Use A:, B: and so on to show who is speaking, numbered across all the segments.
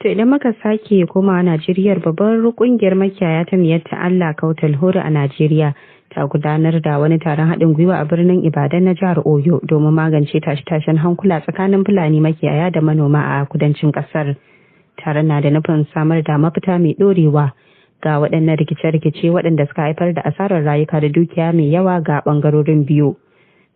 A: To, idan muka sake komawa Najeriya, babbar kungiyar makiyaya ta Miyetti Allah Kautal Hore a Najeriya ta gudanar da wani taron haɗin gwiwa a birnin Ibadan na jihar Oyo domin magance tashe-tashen hankula tsakanin Fulani makiyaya da manoma a kudancin ƙasar. Taron na da nufin samar da mafita mai ɗorewa ga waɗannan rikice-rikice waɗanda suka haifar da asarar rayuka da dukiya mai yawa ga ɓangarorin biyu.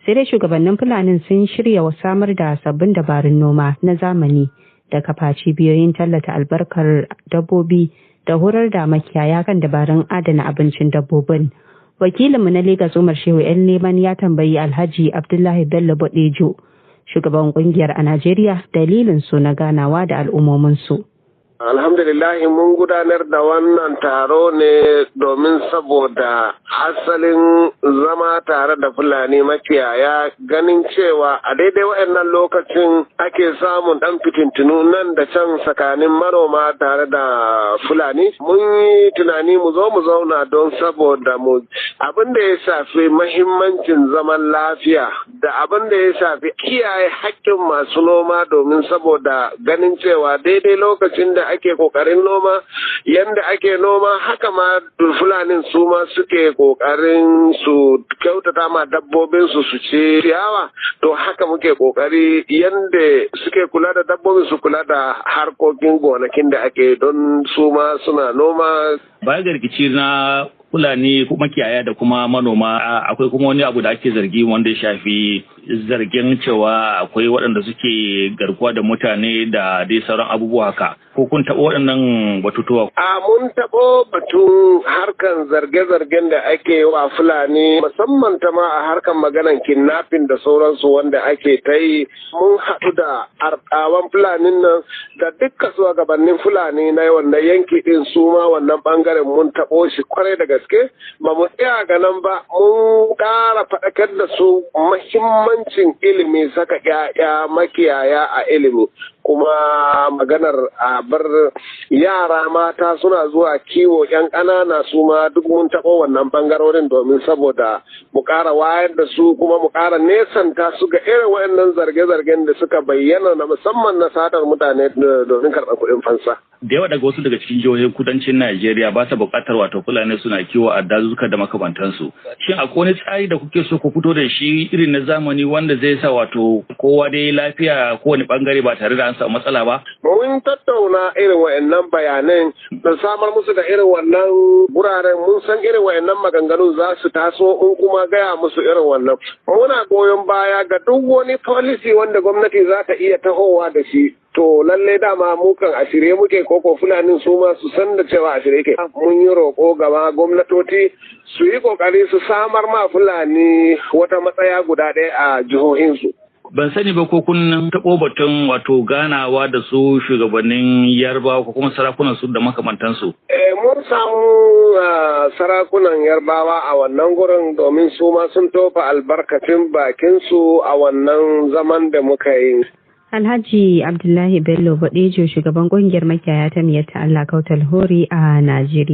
A: Sai dai shugabannin Fulanin sun shirya samar da sabbin dabarun noma na zamani da kafa cibiyoyin tallata albarkar dabbobi da horar da makiyaya kan dabarun adana abincin dabbobin. Wakilinmu na Legas, Umar Shehu 'Yan Leman, ya tambayi Alhaji Abdullahi Bello Bodejo, shugaban kungiyar a Najeriya, dalilin su na ganawa da al'ummominsu.
B: Alhamdulillahi, mun gudanar da wannan taro ne domin saboda asalin zama tare da Fulani makiyaya, ganin cewa a daidai waɗannan lokacin ake samun ɗan fitintunu nan da can tsakanin manoma tare da Fulani. Mun yi tunani mu zo mu zauna don saboda mu abin da ya shafi mahimmancin zaman lafiya da abin da ya shafi kiyaye haƙƙin masu noma, domin saboda ganin cewa daidai lokacin da ake kokarin noma, yanda ake noma, haka ma Fulanin su ma suke kokarin su kyautata ma dabbobin su su ci ciyawa. To, haka muke kokari, yanda suke kula da dabbobin su, kula da harkokin gonakin da ake, don su ma suna noma.
C: Baya ga rikici na Fulani makiyaya da kuma manoma, akwai kuma wani abu da ake zargi wanda ya shafi zargin cewa akwai waɗanda suke garkuwa da mutane da dai sauran abubuwa haka. Ko kun taɓo waɗannan batutuwa?
B: A mun taɓo batun harkan zarge-zargen da ake wa Fulani, musamman ta ma a harkan maganan kidnapping da sauransu wanda ake ta yi. Mun haɗu da arɗawan Fulanin nan da dukka shugabannin Fulani na wannan yanki ɗin. Su ma wannan ɓangaren mun taɓo shi kwarai da gaske. Ba mu tsaya ga nan ba, mun ƙara faɗakar da su mahimmancin ilimi, saka 'ya'ya makiyaya a ilimi, kuma maganar a bar yara mata suna zuwa kiwo 'yan ƙanana, su ma duk mun taɓo wannan ɓangarorin domin saboda mu ƙara wayar da su, kuma mu ƙara nesanta su ga irin waɗannan zarge-zargen da suka bayyana, na musamman na satar mutane domin karɓar kuɗin fansa.
C: Da yawa daga wasu daga cikin jihohin kudancin Najeriya ba sa buƙatar wato Fulani suna kiwo a dazuka da makamantansu. Shin akwai wani tsari da kuke so ku fito da shi irin na zamani wanda zai sa wato kowa dai lafiya, kowane bangare, ba tare da an samu matsala ba?
B: Mun tattauna irin wa'annan bayanan da samar musu da irin wannan guraren. Mun san irin wa'annan maganganun za su taso in kuma gaya musu irin wannan. Muna goyon baya ga duk wani policy wanda gwamnati za ta iya tahowa da shi. To, lalle dama mu kan a shirye muke, koko Fulanin su ma su san da cewa a shirye ke. Mun yi roƙo gaba gwamnatoci su yi ƙoƙari su samar ma Fulani wata matsaya guda ɗaya a jihohinsu.
C: Ban sani ba ko kun taɓo batun wato ganawa da su shugabannin Yarbawa ko kuma sarakunan su da makamantansu.
B: Eh, mun samu sarakunan Yarbawa a wannan gurin, domin su ma sun tofa albarkacin bakin su a wannan zaman da muka yi.
A: Alhaji Abdullahi Bello Bodejo, shugaban kungiyar makiyaya ta Miyetti Allah Kautal Hore a Najeriya.